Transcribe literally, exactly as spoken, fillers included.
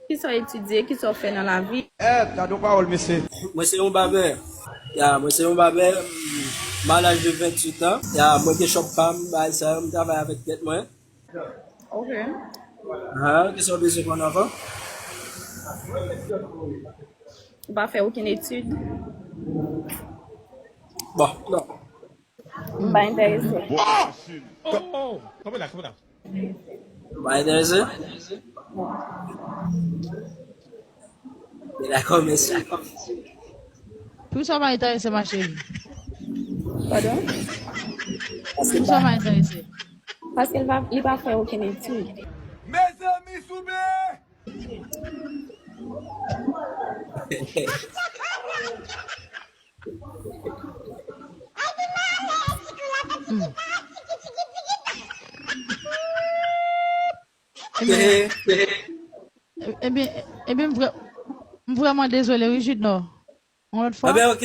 Kisa w etidye? Kisa w fè nan lavi? Eh, gade yon pawòl, mesye. Mwen se yon babè. Ya, mwen se yon babè. M a laj de venntuit an. Ya, mwen gen shop pa m, bagay sa yo, m travay avèk tèt mwen. Ok. Ah, kisa w bezwen konn ankò? Ou pa fè okenn etid? Bon, non. M pa enterese. Oh, oh, kanpe la, kanpe la. Ou pa enterese? Men dakò, mèsi. Poukisa w pa enterese, ma chérie? Padon? Poukisa w pa enterese? Paske li pa, li pa fè okenn etid. Mezanmi, souple! Ebyen, ebyen, ebyen, m vrè- m vrèman dezole, wi, Judnor. Yon lòt fwa. Ebyen, ok.